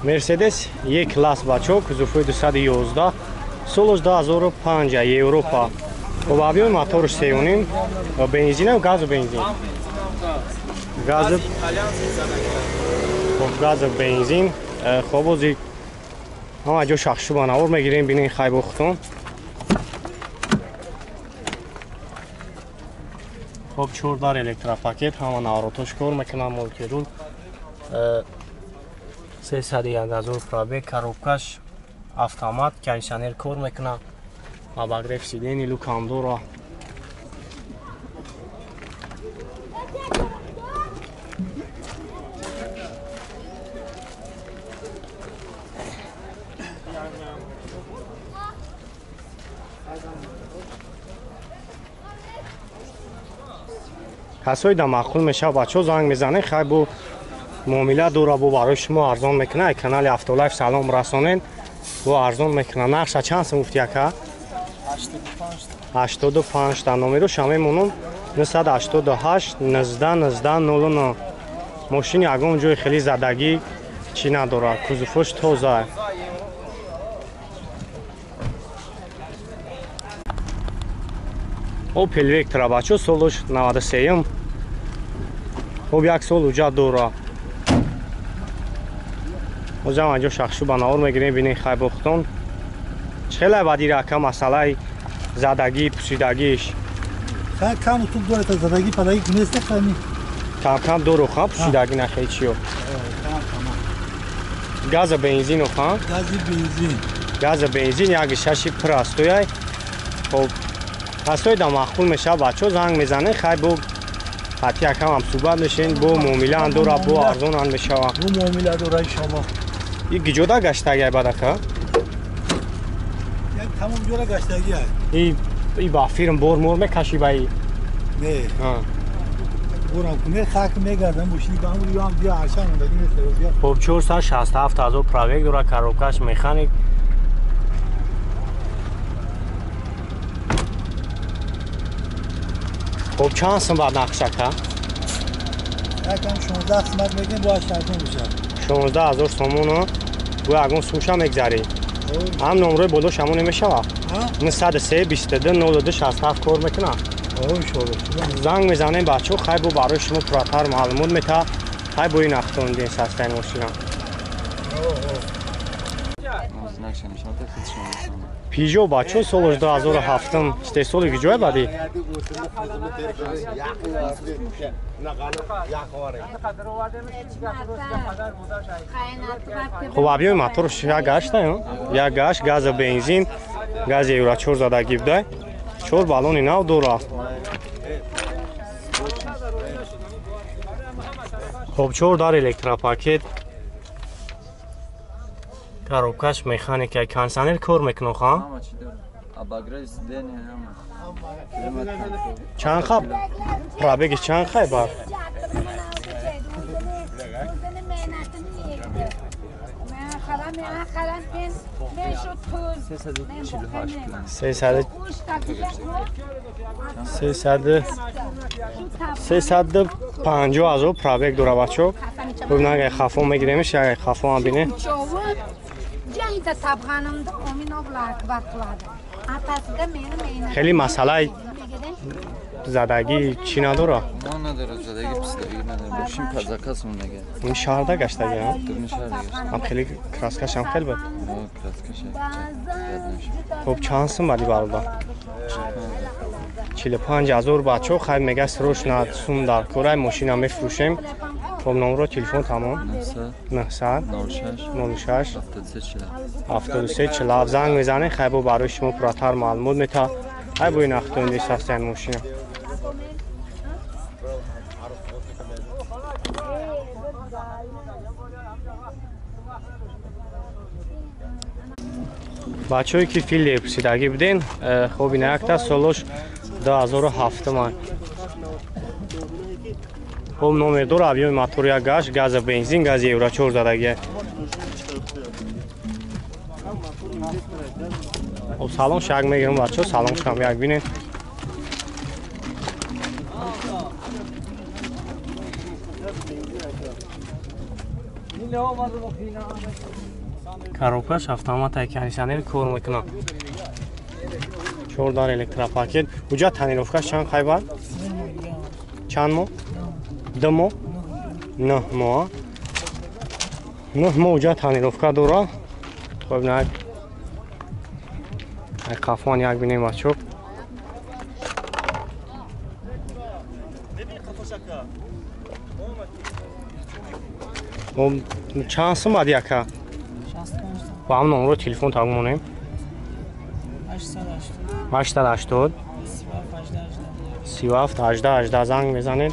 Мерседес Е класс бачо, кузовҳои 211, солаш 2005, Европа. Хоб, объёми моторш 3.5, бензинам газу бензин. Газу. Хоб, газу бензин. Хоб, ози ҳама ҷо шахшуба навор мегирем, бинен хайбохтон. Хоб, 4 дар электропакет, ҳама наворотош кор мекунам, мултирул. 301 000 пробег, коробкаш автомат, кондиционер кор мекунад, обогрев сидений, люкам дора. Касои да маъқул мешава, бачаҳо, занг мезанед, хай бо муомила дора, бо барои шумо арзон мекунад. Ай канали Автолайф салом расонед, бо арзон мекунад. Нархша чанд сум гуфти, ака? 85 та. Номеро ша мемонам: 988 19 19 09. Мошини ягон ҷои хеле задагӣ чӣ надорад, кузовош тоза. Опел Вектра, бачо, солаш 93, хоб, як сол уҷа дора. Озам анҷо шахшу ба навор мегирем, бинен хайбохтон. Хеле бадира, ака, масъалаи задагӣ, пусидагиш? Хай, кам тук дорад, задагӣ падагӣ нест, хами. Кам кам дору, ха, пусидагӣ нахе чиё. Газа бензину, ха? Гази бензин. Газа бензин, як шаши пур астояй. Хоб, касои да маъқул мешава, бачаҳо, занг мезанед, хай бо ҳатти якам ҳам суҳбат мешавед, бо муомилаам дора, бо арзонам мешава. Бо муомила дора, иншаллоҳ. И гиҷода гаштагиай, бадака? Як тамом ҷора гаштагиай. И ба фирм бор мор мекаши ба и? Не. Борам куне хак мегардам, мошини ба ҳамун ё ҳам бия аршан мондагӣ нест. Хоб, 467 ҳазор пробег дора, коробкаш механик. Хоб, чанд сум бад нақшака? Якам 16 сумат мегем, бояд шартон бошад. 16 ҳазор сомоно бо ягон сумша мегзарӣ. Ҳам номрои боло шамо намешава? 903 22 02 67 кор мекунад. Занг мезанем, бачаҳо, хай бо барои шумо пурратар маълумот мета. Хай бо ин ахтондин састаи мошина. Пижо, бачаҳо, солаш 2007, истеҳсоли киҷое бадӣ? Хуб, объёми моторш як гашта, як гашт, газа бензин, гази евро 4 задагӣ будай, чор баллони нав дора. Хоб, чор дар электропакет, коробкаш механика, кондиционер кор мекунад, ха? Чанд ха пробегиш, чанд хай бар? 350 ҳазор пробег дора, бачо. Бубин, хафо мегиремиш, як хафо ҳам бине. Joyida topganimda Ominov akbar qiladi. Otasiga meni mehnat. Хеле масъалаи задагӣ чӣ надора? Мо надорад, задагӣ писдагӣ надорад. Бошим под заказ мондага. Ин шаҳрда гаштагӣ, ҳа? Дурни шаҳрда гашта. Ҳам хеле краскашам хел буд. О, краскаш. Хоб, чанд сум бади, бародар? 45 ҳазор, бачаҳо, хай мега срочно сум дар корай, мошина мефурӯшем. Хоб, номро телефон тамом: 900 06 73 47. Занг мезанед, хай бо барои шумо пурратар маълумот мета. Хай бо ин ахтонди састаян мошина. Бачаҳое ки Финдер пурсидагӣ буден, хоб, ина якта, солош 2007. Хоб, номер дора, объёми мотор як гашт, газа бензин, гази евро 4 задагия. Хоб, салон шак мегирам, бачаҳо, салон шам як бинед. Коробкаш автомат кондиционер кор мекунад. 4 дар электропакет. Уҷа тонировкаш чанд қайбар? Чанд моҳ? 2 моҳ? 9 моҳ. 9 моҳ уҷа тонировка дора. Хоб на. Ай қафон як бинем бачо. Чанд сум бад яка? Ба ҳам номро телефон тагмонем. 880 37 18 18 занг мезанед.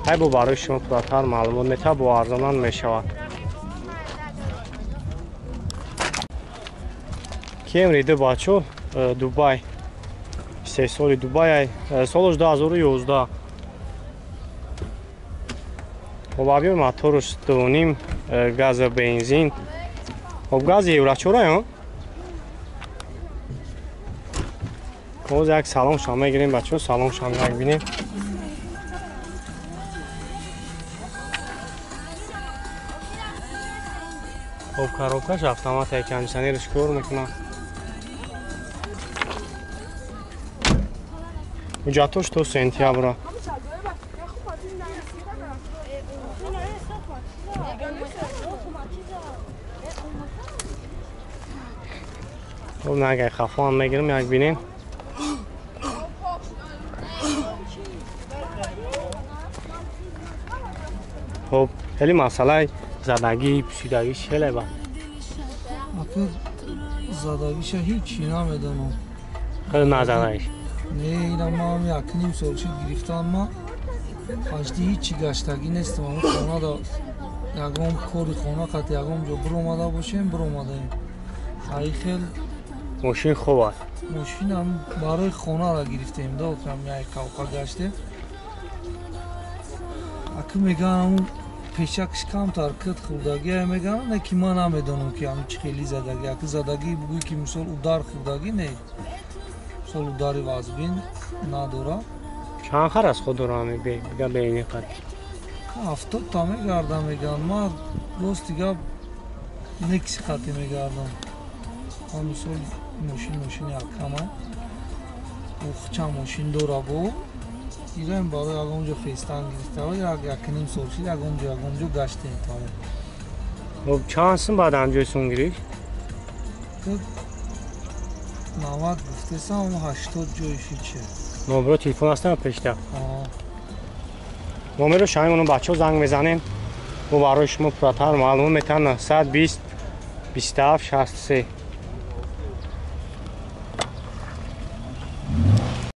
Ҳай бо барои шумо пурратар маълумот метавад, бо арзонан мешавад. Кемри ду бачо Дубай. 3 соли Дубай, солаш 2011. Хоб объем моторш 2.5 газа бензин. Хоб гази евро 4 ҳо? Боз як салом шам мегирем бачо, салом шам як бинем. Хоб коробкаш автомат кондиционерш кор мекунад. Ҳуҷҷатош то сентябра. Хоб нагай хафоам мегирем як бинем. Хоб хеле масъалаи задагӣ пӯшидагӣ хеле ба. Ака задагиша ҳеҷ намедонам. Хеле назадагиш. Не, ина ман як ним сол шуд гирифтан ма. Пашти ҳеҷ гаштагӣ нестам. Ама хона да ягон кори хона қат ягон ҷо биромада бошем, биромадаем. Ай хел мошин хуб аст. Мошинам барои хонара гирифтем, да, там як кавқа гаштем. Ака мегӯям пешакш камтар кит хӯрдагӣ мегӯям, не ки ман намедонам ки ҳам чӣ хели задагӣ. Ака задагӣ бугӯй ки мисол удар хӯрдагӣ не. Мисол удари вазбин надора. Чанд хар аз худ дора ами бега бейни қад? 70 та мегардам мегӯям. Ман рости гап некси хати мегардам. Ман мисол мошин якама. Ухча мошин дора бо. Ираем барои ягон ҷо хестан гирифта, як ним сол шид, ягон ҷо гаштем тамом. Хоб чанд сум баъд ҳамҷои сум гирифт? 90 гуфтесам, 80 ҷои шид че. Номеро телефон ҳастам пешта? Номеро шамим оно бачаҳо занг мезанем. Мо барои шумо пурратар маълумот метавонем. 920 27 63.